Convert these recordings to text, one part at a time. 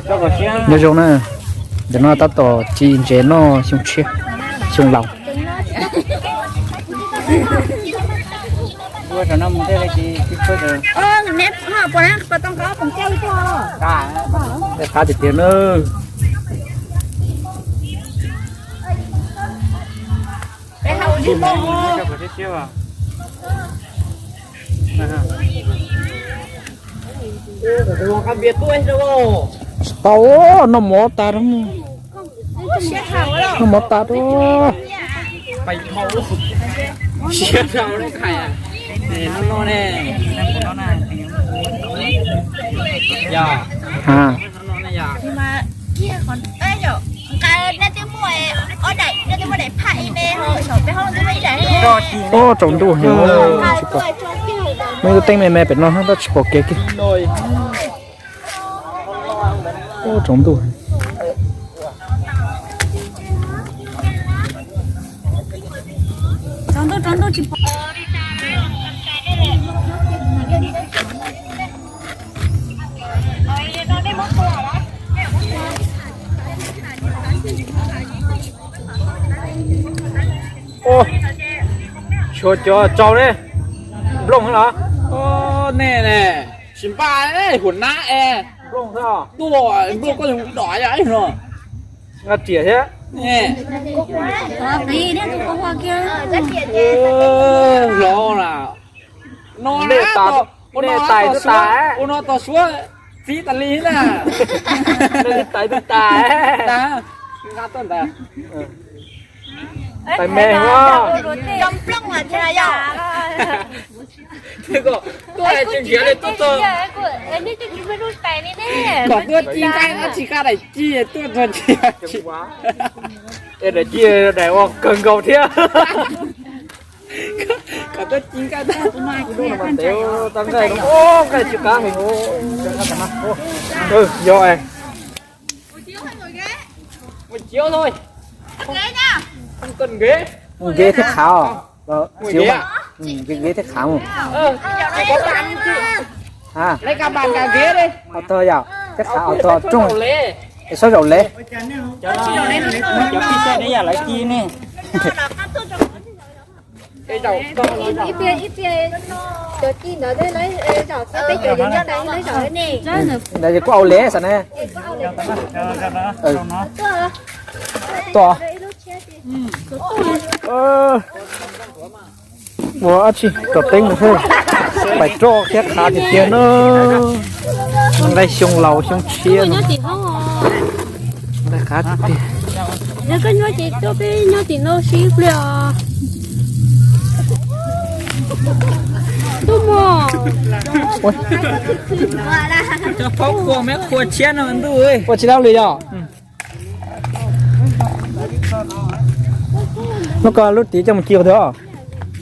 Nyob zoo na, ntawm no tab tom ci ntses noj xyoo tshiab, xyoo laus. Qab tiag tiag na. Tsis tau, noj mov tas, noj mov tas. Ub, tsaus ntuj heev. Muaj ib lub teeb me me pem no tab tsis pom kev kiag. Ub, tsaus ntuj. Ua, tshuav cov tsaus ne, nplooj los? Nej ne, tsis npaj huam nab es nplooj, tuaj nplooj koj yog dom yog no. Nqa riam thiab. Los na, no na, ua no tais ua no tos suab txib tas li na. Tais tais. Tais me. Kom tuaj ci nqaij no tsis qab daim ci tuaj txog tsis. Es daim ci daim ua kawg nkaus thiab. Kom tuaj ci nqaij tag. Tau nqaij, nqaij tsis qab heev. Yog es. Nqe thiab qhav os. Nqe thiab qhav. Au tog yom, thiab qhav au tog rooj. Es sab zaum lev. Ntawd kuj au lev xav ne. Tua. Ua dab tsi tom teeb no thiab. Pais roj thiab qhav tiag tiag na. Nqaij xyoo laus xyoo tshiab no. Nqaij qhav tiag tiag. Yog koj nyob ces tuaj peb nyob tim no sib pliag os. Ntuj mog. Cov phaub qhua me qhua tshiab no ntuj. Ua tsis dab li yog. Hnub ko lub tid coj mus ci qhov twg os?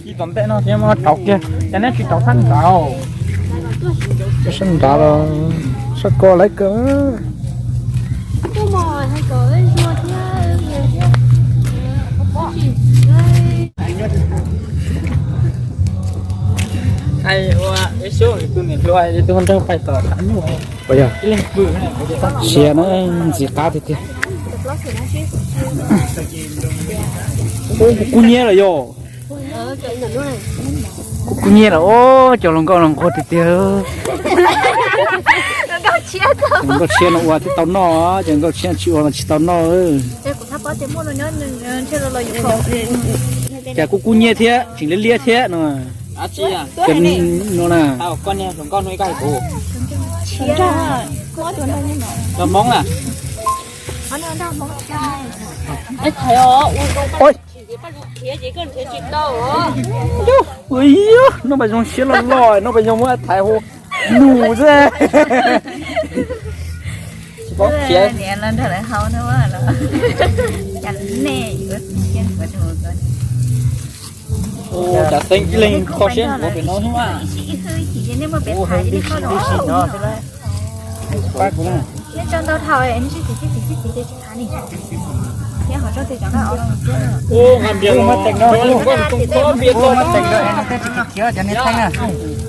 Ci tom ntej no thiab, rauv kiag, cas neb tsis rauv sab nrad? Sab nrad los sab ko lawv kawg. Hais ua ib xyoo tus niam hluas tus nreeg pais tom qab nyuj. Sia na, ntxim qab tiag tiag. Kuv kub nyiab lawm yog. Kuv kub nyiab lawm, cov hluas nkauj hluas nquag tiag tiag. Hluas nkauj tshiab no ua thiaj tau noj, cov nkauj tshiab tsis ua los tsis tau noj. Cas kuv kub nyiab thiab tseem liab liab thiab no. No na. Hmoob na. Noj pas zoo siab loj loj, noj pas zoo muab thaiv hu nus xwb. Cov teeb ib leeg kho siab npaum pem no xwb mas.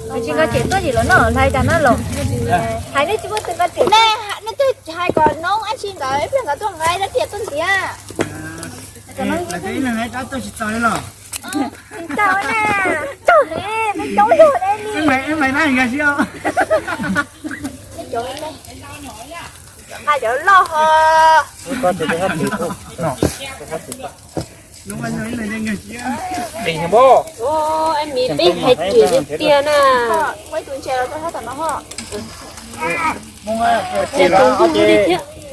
Tsis nqa cem tuaj ces los noj hlais cas na los. Hais nej tsis muaj tus nqa cem, nej twb hais kom Txawm ib pliag nkawd tuaj nqa dab tsi tuaj ntiav. Lawv tias ib leeg nqa dab tuaj tsis txaus li los? Tsis txaus na, txaus ne, peb coob zog ne li. Ib leeg nqa nqa si os. Nqa cov loj ho. Peb hais tiag tiag na.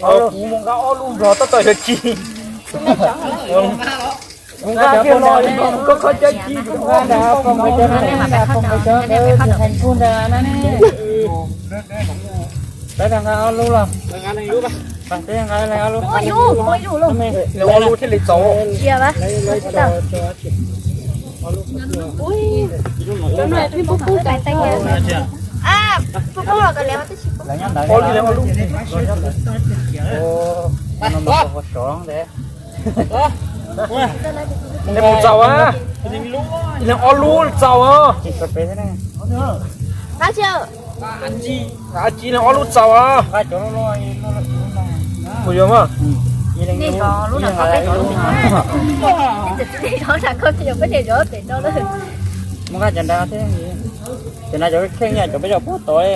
Kuv mus nqa ob lub nplog tab tom yuav ci. Kuv nqa cov poj no, koj kho cov ci, kuv nqa nrad, koj nqa cov, koj nqa cov ntawd, tus heev kuj nrad na. Peb nqa ob lub los. Peb nqa ob lub. Ob lub thiaj li txaus. Ob lub, ob lub. Mus txaus a, ib leeg ob lub txaus a. Ab tsi, ib leeg ob lub txaus a. Kuv yuav mas. Nej zov lub no, peb zov lub no. Nej zov nram ko, peb zov pem no lawm. Muab nqa cov nrad thiab, cov nrad cov kheej, cov peb zov puag tod.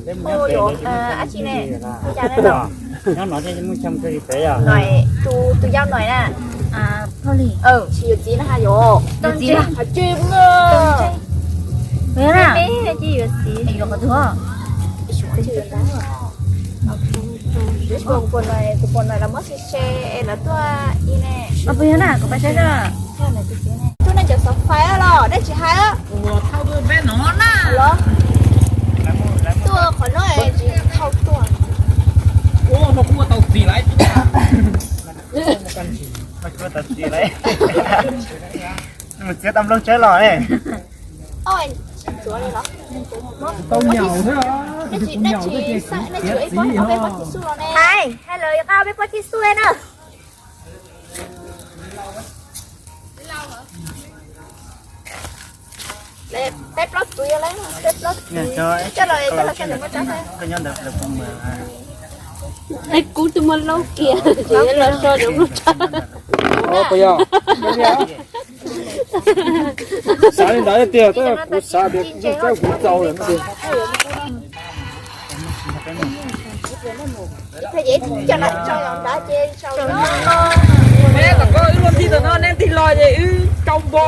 Ab tsi ne, nyob no thiaj muaj chaw mus pem yom. Tus, tus yau no na. Tsis yuav txiv na, ha yuav txiv, ha tsis yuav txiv. Yuav qhov twg? Kuv pom no, kuv pom no lawv muab se se es lawv tuaj ib ne. Puas yog na, kuv pais saib. Tus nej cov xov faib los nej tsis hais. Los tuaj qhov no es tsis thau tuaj. Ua no kuj ua tau txiv lawm. Mus txiav tau nplooj tsawb los. Tsis txuav li los? Tau nyaum xwb. Hais, hais lawv yuav nqa peb pob tib xu na. Peb plaub tus yog lawm, peb plaub tus. Coj los, coj los, coj los. Peb kuv tus muaj laub kiag, los so rau lub tshaj. Xav li ntawd tiag, kuv xav tias kuv txaus lawm no. Neb tom koj wb luaj nti tom no, neb nti los ces wb rau npo.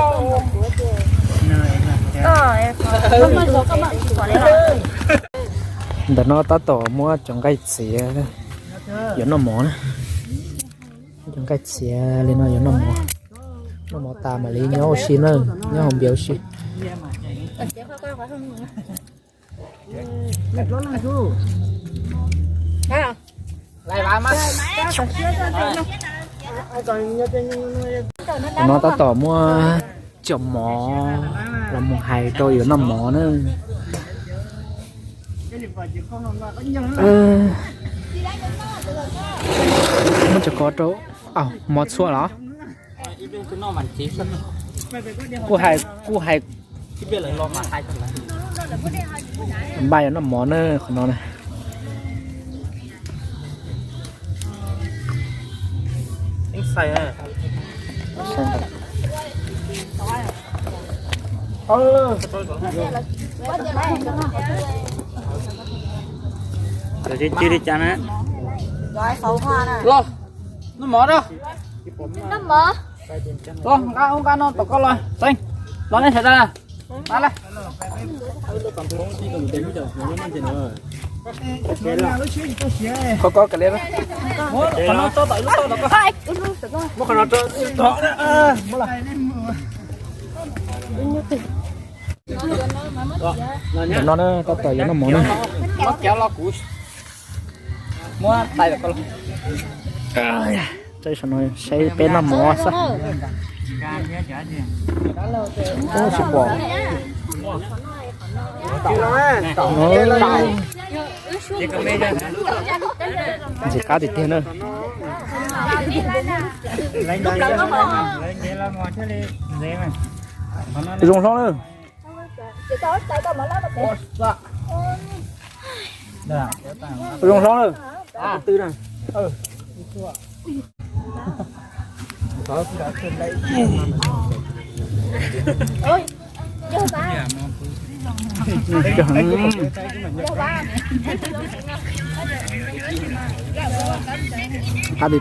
Ntawm no tab tom muab cov nqaij txiav yuav noj mov na. Cov nqaij txiav li no yuav noj mov. Noj mov tas mam li nyob ua si na, nyob hauv npias ua si. No tab tom muab cov mov los mus hais rau yuav noj mov na. Muab cov ko rau, mov txhua los? Kuj hais, kuj hais. Npaj yuav noj mov na, qhov no na. Cia li cas na. Los, noj mov na. Los, nqa, nqa no tom koj los, Xeeb. Los nej sawv daws. Qhov ko kav liam. Muab qhov no tso tom ib lub toj tom koj. Muab qhov no tso. Ntawm no na, tab tom yuav noj mov na. Muab tais tom koj los. Saib, saib peb noj mov xwb. Ub, tsis pom. Ntxim qab tiag tiag na. Zoo hlob na. Zoo hlob na. Qab tiag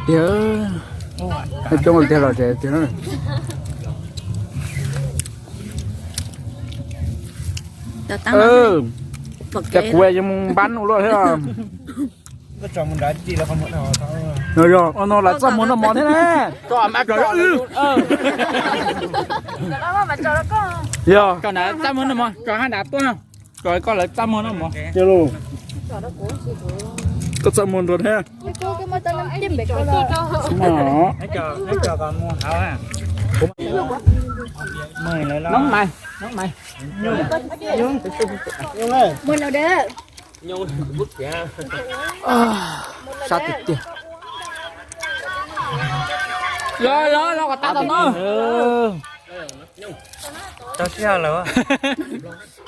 tiag. Coob tiag los tsev tiag na. Cas kuv yuav mus npab ua luaj thiab. No yog no lawv txaj muag noj mov thiab ne. Yog txaj muag noj mov, tso hab nrad tuaj, tso koj lawv txaj muag noj mov. Koj txaj muag nrog thiab. Noob mais, noob mais. Sab tiag tiag. Los los los kom tau tom no.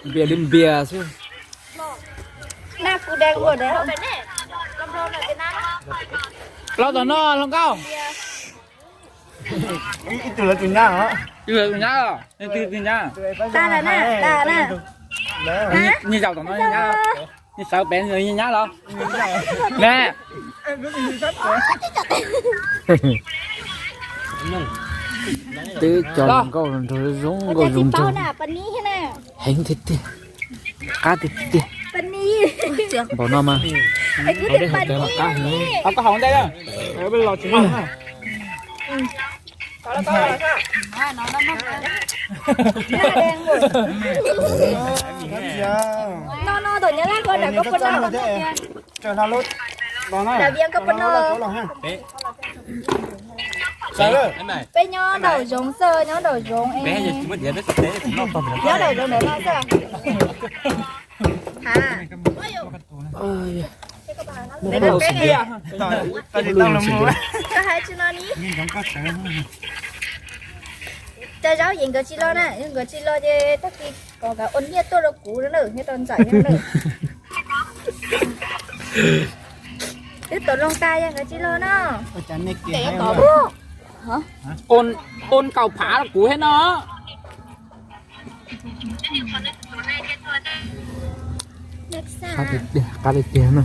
Npias li npias xwb. Los tom no hluas nkauj. Ib tug lawv tus nyab os. Ib tug lawv tus nyab os. Tus nyab. Nws zaum tom no nyab. Nws sawv pem nws nyab los. Ne. Twb cov hluas nkauj nrog zoo nkauj zoo nraug heev tiag tiag. Qab tiag tiag. Npaum no mas. Koj haus ntej, los tsis muaj. No no tom nyab laj ko nram ko pw no. Nram Vias ko pw no. Peb nyob nraum zoov xwb, nyob nraum zoov es. Nyob nraum zoov ntawm no xwb. Ha. Koj hais tsis no ni. Cov zaub yeej nkawd tsis los na, nkawd tsis los ces tag kis kom nkawd ua nyiaj tuaj rau kuv na, nyob rau ntxawm na. Twb tau loo tas yog nkawd tsis los no. Ua kaum phav rau kuv thiab no. Qab tiag tiag no.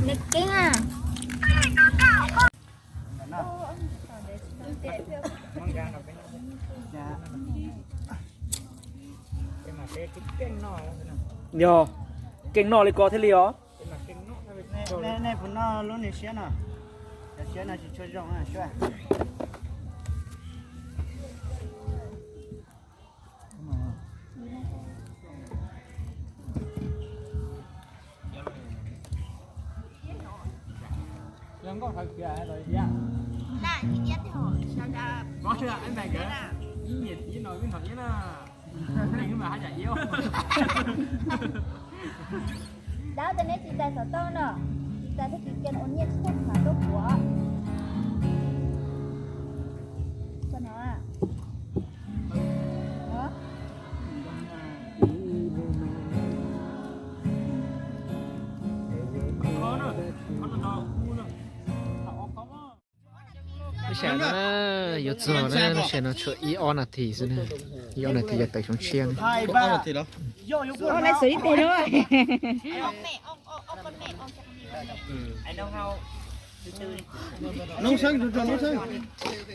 Yog, keej noj li ko thiaj li os. Nej puas noj lub niag siab no? Cov siab no tsis tshua zoo na, suab. Dab, neb tsis txais xov tooj no, tsis txais tag kis ces ua nyiaj tsis txhob khav tuaj kuv. Lub sij hawm no yuav txog na, lub sij hawm no tshuav ib ob nas this xwb na, ib ob nas this yog tawm xyoo tshiab na.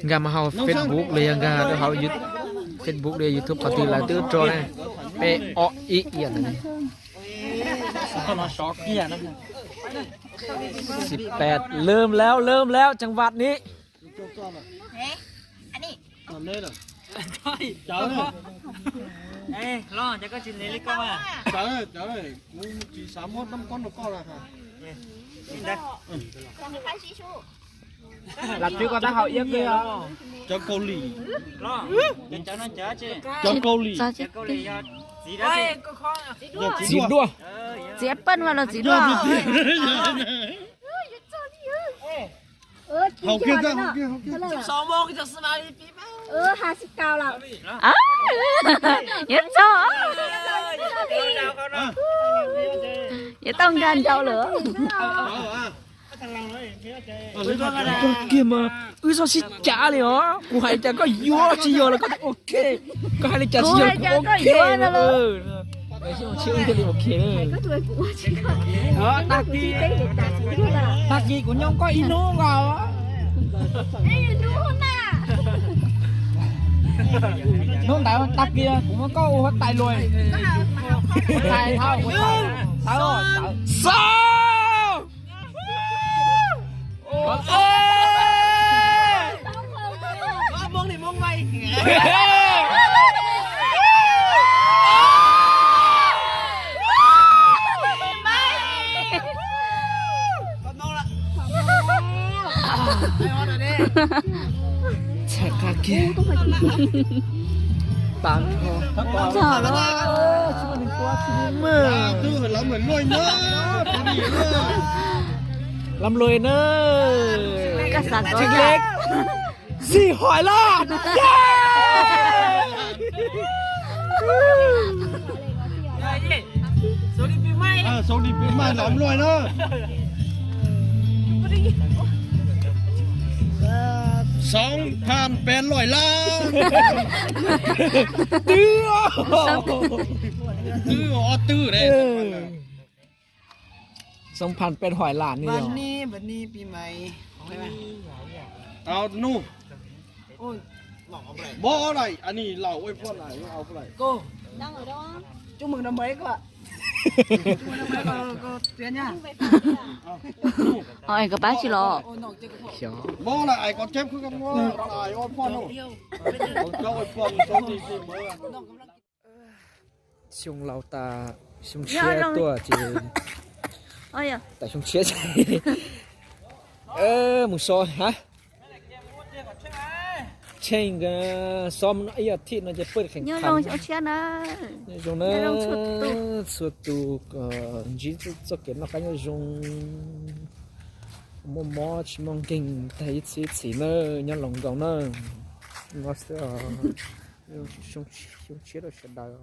Nkag mus hauv Facebook los yog nkag hauv You-, Facebook los yog YouTube qhov twg lawv twb tso na. Peb ob ib yam ntawd. Siv pem lwm lawm lwm lawm tseem vam ni. Lam twb koj tab hau iab kiag. Cov Kaus Lim. Cov Kaus Lim. Txiv duaj. Txiv paj los txiv duaj. Hauv kiag, hauv kiag, hauv kiag. Yuav txog, yuav tau nkag nraud lawm. Kiag mas wb txhob sib cav li os, kuv hais li cas koj yuav, tsis yog los koj tias ok, koj hais li cas tsis yog kuv ok. Tag kis, tag kis kuv nyob koj ib hnub nkaus. Hnub ntawd tag kis kuv muab koj ua huab tais luag. Huab tais, huab tais, tawv, tawv. Xaus. Txhais qab kiag. Tag nrho. Lom luj na. Txhais leg. Xij hais laj. Xov li pis mas lom luj na. Xov pha peb loj laj. Twb, twb ob twb ne. Xov pha peb hais laj ni. Tau nug. Mob lawm, ani laus ua poj niam au lawm. Chúc mừng năm mới các bạn. Chúc mừng năm mới các bạn. Ôi, có bác chứ lọ. Mob lawm, ai có chép cứ cắt mob, ai ua poj niam. Con cháu ua poj niam, cháu đi tìm mới. Xyoo laus tas xyoo tshiab tuaj ces, tas xyoo tshiab ces mus so ha. Tsheej so ib yam thib no ces pw kheev kheev. Nyob zoo na txhua tus, ntsib txoj kev noj qab nyob zoo, muaj mob tsis muaj nkeeg tag ib txhis ib txhis na, nyob laus nkaus na. Xyoo tshiab rau sawv daws.